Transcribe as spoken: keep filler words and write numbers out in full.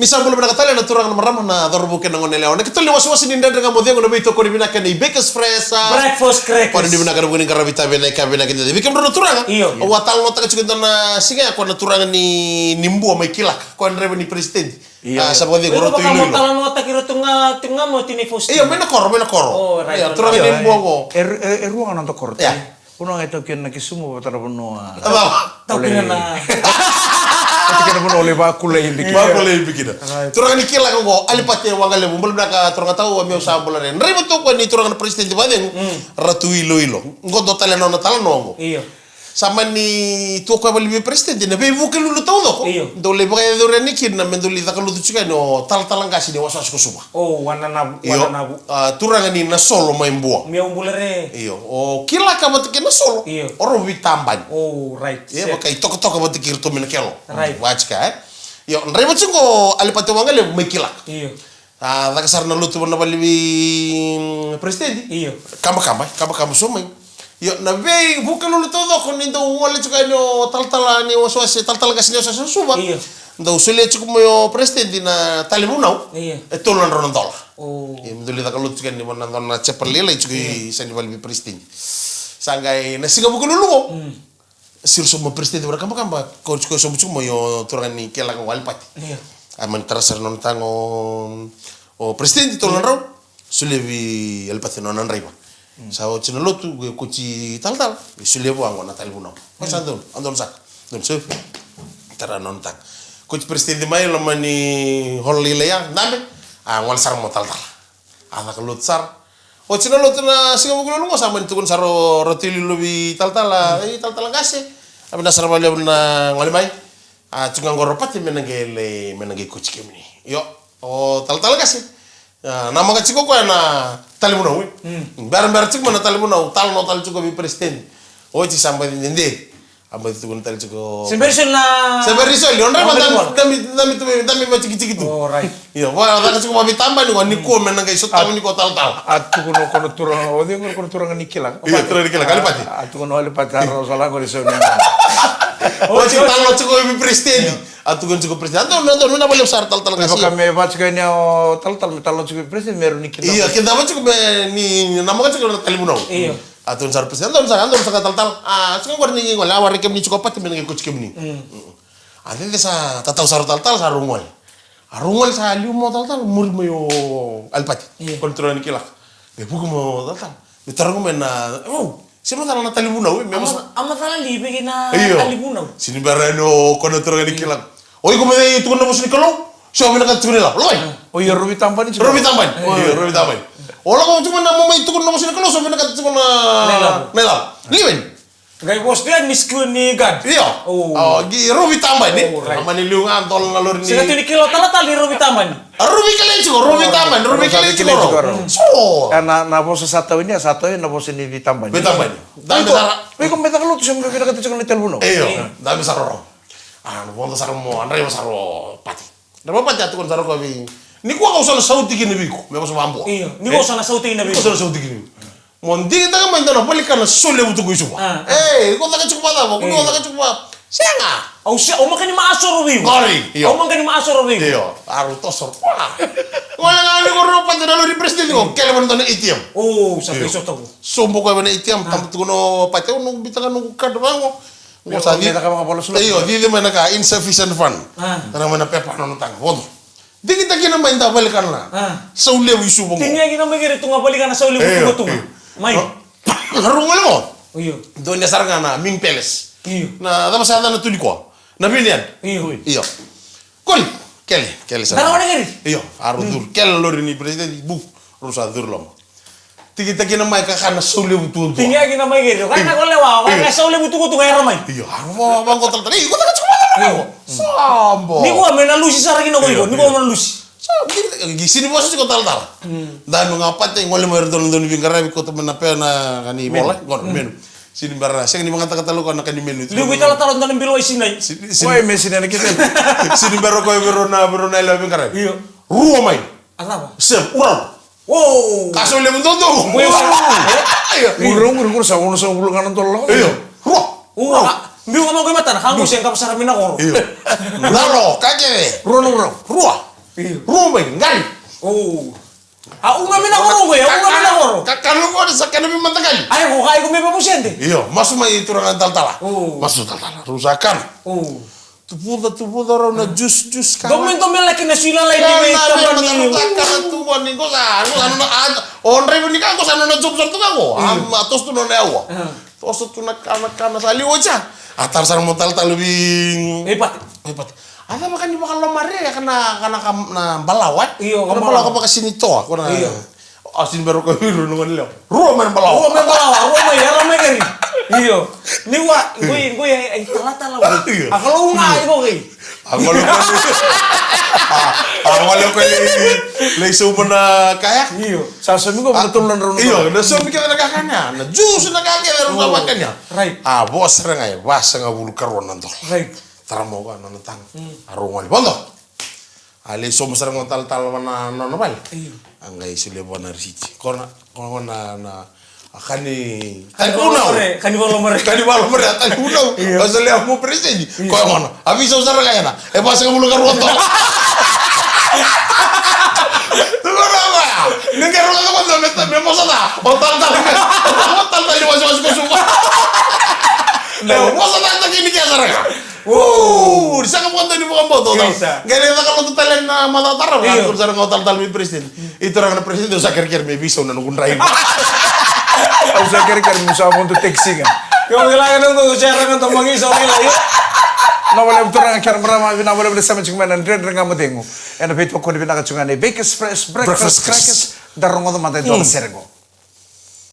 Ni sa bula vinaka tale na turaga, na marama, na cauravou kei na goneyalewa. Na kena iwasewase ni Dredre Ga Mo Cegu, na veitokoni vinaka ni Bakers Fresh, a. Breakfast crackers. Kua ni vinaka na vuku ni qaravi, tavi na ika vinaka ni dede. Vei kemudrau na turaga. Io. Au a talanoataka tiko e dua na siga ya, ko na turaga ni, ni Bua mai Kilaka. Ko na draiva ni president. Io, io. A, sa vakacegu, Ratu Iloilo. Talanoataki Ratu Ga, Ratu Ga Mo, Tina Faustina. Io, mai na koro, mai na koro. Oh, right. Io, turaga ni Bua qo. E, e, e rua ga na noda koro. Io. Vanua ga e tau kina na kisumu vata na vanua. Tau kina na. Tau kina na vanua o lai vakulei bikina. Vakulei bikina. Turaga ni Kilaka qo, Alipate Waqalevu, bula vinaka turaga tau, a, meu sa bula re. Draiva tu ko ni turaga na president vakacegu, Ratu Iloilo. Qo dua tale na nona talanoa qo. Io. Sa mani tu o koya vale ni veipresident, na veivukelulu taucoko. Io. Dau lai vakayacori yani kina me dau lai caka lotu tiko yani o talatala qase ni wasewase ko Suva. O, Wananavu, Wananavu. A, turaga ni Nasolo mai Bua. Meu bula re. Io, o Kilaka vata kei Nasolo. Io. O rau veitabani. O, right. Io, vaka i tokatoka vata kei iratou mai na Kelo. Right. Vaka tiko, e? Io, draiva tiko o Alipate Waqalevu mai Kilaka. Io. A, caka sara na lotu vana vale ni veipresident. Io. Kabakaba, kabakaba so mai. Io, na veivukelulu taucoko ni dau gole tiko yani o talatala ni wasewase, talatala qase ni wasewase o Suva. Io. Dau solia tiko mai o president na talevunau. Io. E tolu na drau na dola. O. Io, me dau lai caka lotu tiko yani vana dua na chapel lailai tiko i sani vale ni veipresident. Sa qai na siga vukelulu qo. Siro sobu mai o president vata kabakaba, ko, ko sobu tiko mai o turaga ni Kilaka qo, Alipate. Io. A mani tara sara na nona taga o president, tolu na drau. Solia vei Alipate na nona draiva. Sa oti na lotu, qai kauti talatala, e solia vua qo na talevunau. Ko sa donu, a donu saka. Donu saka. Tara na nona taga. Kauti president mai, loma ni hall lailai ya, dabe. A gole sara mai o talatala. A caka lotu sara. Oti na lotu na siga vukelulu qo sa mani tukuna sara o Ratu Iloilo vei talatala, e, talatala qase. A vinaka sara vakalevu na gole mai. A, tiko ga qori o Pate me na qai lai, me na qai kauti kemuni. Io, o talatala qase. A, namaka tiko o koya na talevunau, e. Berabera tiko mai na talevunau, talanoa tale tiko vei president. Oti sa baci dede. A baci tukuna tale tiko. Se bera ni soli na. Se bera ni soli, o draiva, dami, dami, dami tu, dami vatikitiki tu. Oh, right. Io, va, caka tiko vaveitabani, va nikua me na qai sotava nikua o talatala. A tukuna o koya na turaga, o cei qori o koya na turaga ni Kilaka? Io, turaga ni Kilaka, Alipate. A tukuna o Alipate, a rau sa lako ni soli. Oti, talanoa tiko vei president. A tukuna tiko president. A donu, a donu, vinaka vakalevu sara talatala qase. Vaka me vaka tiko yani o talatala, me talanoa tiko vei president, me rawa ni kidava. Io, kidava tiko me ni namaka tiko na talevunau. Io. A tukuna sara president, a donu saka, a donu saka talatala. A, saka qori ni gole, au a rai kemuni tiko o Pate me na qai kauti kemuni. A dede sa tatau sara o talatala, sa rau gole. A rau gole sa liu mai o talatala, muri mai o Alipate. Io. Ko na turaga ni Kilaka. Qai vuki mai o talatala. Me taroga mai na, o, se macala na talevunau, e, me macala. A macala li vei na talevunau? Sini bera yani o koya na turaga ni Kilaka. O iko me cei tukuna na vosa ni Kalou? Se o vinakata tiko na ilavo. Lako mai. O iko rau veitabani tiko. Rau veitabani. Io, rau veitabani. O lako tiko mai na mo mai tukuna na vosa ni Kalou, se o vinakata tiko na ilavo. Na ilavo. Liu mai. Qai vosa tu yani ni security guard. Io. O, qai rau veitabani. O, right. A mani liu ga, dola na lori ni. Sega tu ni kila o talatala ni rau veitabani. A rau veikilai tiko, rau veitabani, rau veikilai tiko. So. E, na, na vosa sa tau yani, sa tau yani na vosa ni veitabani. Veitabani. Dabe sara. Vei iko me caka lotu se me vinakata tiko na talevunau. Io, dabe sara rau. A, na vodo sara mo, a draiva sara o Pate. Draiva Pate a tukuna sara o koya vei. Nikua kau sa na sauti kina vei iko, me vosa vabua. Io, nikua sa na sauti kina vei iko. Sa na sauti kina vei iko. Mo digitaka mai dua na valenikana sau levu tu ko i Suva. A, a. E, ko caka tiko vacava, ko caka tiko va. Sega. Au se, au maka ni ma asoro vei iko. Qori, io. Au maka ni ma asoro vei iko. Io, a rau tosoro. Wa. Gole ga ni ko rau Pate na lori president ko, kele vana dua na A T M. O, sa peso toku. Sobu koya vana A T M, tabu tu ko no Pate, o noqu bitaka noqu card vaqo. Qo sa cici. Io, cici mai na ka, insufficient fund. A. Tara mai na pepa na nona taga. Vodo. Digitaki kina mai dua valenikana. A. Sau levu i Suva qo. Tini kina mai kere tu ga valenikana sau levu tu ga tu ga. Mai. Rau gole qo. Io. Donuya sara ga na Ming Palace. Io. Na cava sa yacana tu nikua? Na Vineyard. Io. Io. Koli. Kele, kele sara. Dara wane kere? Io. A rau curu. Kele lori ni president, bu. Rau sa curu loma. Digitaki kina mai ka ka na sau levu tukutuku. Tini kina mai kere. Ka na ko lewa, ka na sau levu tukutuku era mai. Io, a rau vaqo talatala. Io, ko taka tiko mai. Io. Sabo. Nikua me na lusi sara kina ko iko, nikua me na lusi. Sa, gi, gi sini vosa tiko talatala. Donu ga Pate, gole mai iratou na donu veiqaravi, kauta mai na pena, ka ni vola, gona menu. Sini bera, sega ni vagataka tale koya na ka ni menu. Liu vei talatala dua na bilo i Sinai. Sini, sini. Koya me Sinai na kete. Sini bera koya vei rau na, vei rau na yalewa veiqaravi. Io. Rua mai. A cava? Same, urau. O. Ka sau levu doudou. Io. Urau, urau, urau, sa ono sa bulu ga na dola. Io. Rua. Urau. Biu ga mai ko i matana, ka qo se qava sara mai na koro. Io. Rua. Ka kece. Rua na urau. Rua. Io. Rua mai, qali. O. A, uga mai na koro qo, a, uga mai na koro. Ka, ka, ka, sa kana mai mada qali. Ai, ko, ai, ko mai vamusede. Io, masu mai turaga talatala. O. Masu talatala, rau sa kana. O. Tuvuca, tuvuca rau na juice, juice ka. Dome, dome laki na sui lalai ni vei tamani. Kana tu qo ni qo sa, qo sa nona, a, o draiva ni ka qo sa nona job sara tu ka qo. Mm. A, a toso tu nona yaua. Mm. Toso tu na kana, kana sa liwa ca. A tara sara mo talatala vei. Vei Pate. Vei Pate. A cava ka ni vakalomare, ka na, ka na, ka na balawa, e? Io, ka na balawa. Balawa ka vakasinitoa, ko na. Io. A sini bero ko viru no ngani leo. Rua mai na balawa. Rua mai balawa, rua mai, era mai keri. Io. Ni wa, goi, goi, ai, ai, talatala, goi. Io. A Kalou ga, io. Iko gei. A gole ko. A, a gole ko le, le sauma na kaya. Io. Sa saumi ko, a, na tolu na drau na. Io, na saumi kece na kakana. Na juice na kakana, na kakana. Right. A, vosa ra ga, e, vasagavulu karua na dola. Right. Tara mo ko, na, na tanga. Mm. A rau gole. Vodo. A lai sauma sara ga o talatala va na nona vale. Io. A qai solia vua na risiti. Ko na, ko na, na, a kani, kani vunau. Kani vakalomare. Kani vakalomare, a kani vunau. Io. A solia mo peresitedi. Io. Ko ya gona. A veisau sara ga ya na. E vasagavulu karua dola. Tukuna vaya. Ni qai rogoca vata me, me vosa ca. O talatala me. O talatala ni wasewase ko Suva. E vosa ca taki ni kea sara ga. Uuu, ni sega vakadua ni vakabauta, o, isa. Qai lai caka lotu tale na macawa tarava, io, a tukuna sara ga o talatala me president. Mm. I turaga na president, au sa kerekere me veisau na noqu draiva. Au sa kerekere me sa vodo taxi ga. Ke o kila ga noqu, au sa raga tomaki sa kila, io. Vinaka vakalevu turaga kei na marama, vinaka vakalevu na sema tiko mai na Dredre Ga Mo Cegu. Ena veitokoni vinaka tiko ga nei Bakers Fresh Breakfast Crackers. Breakfast Crackers. Da rogoca mada e dua na, mm, sere qo.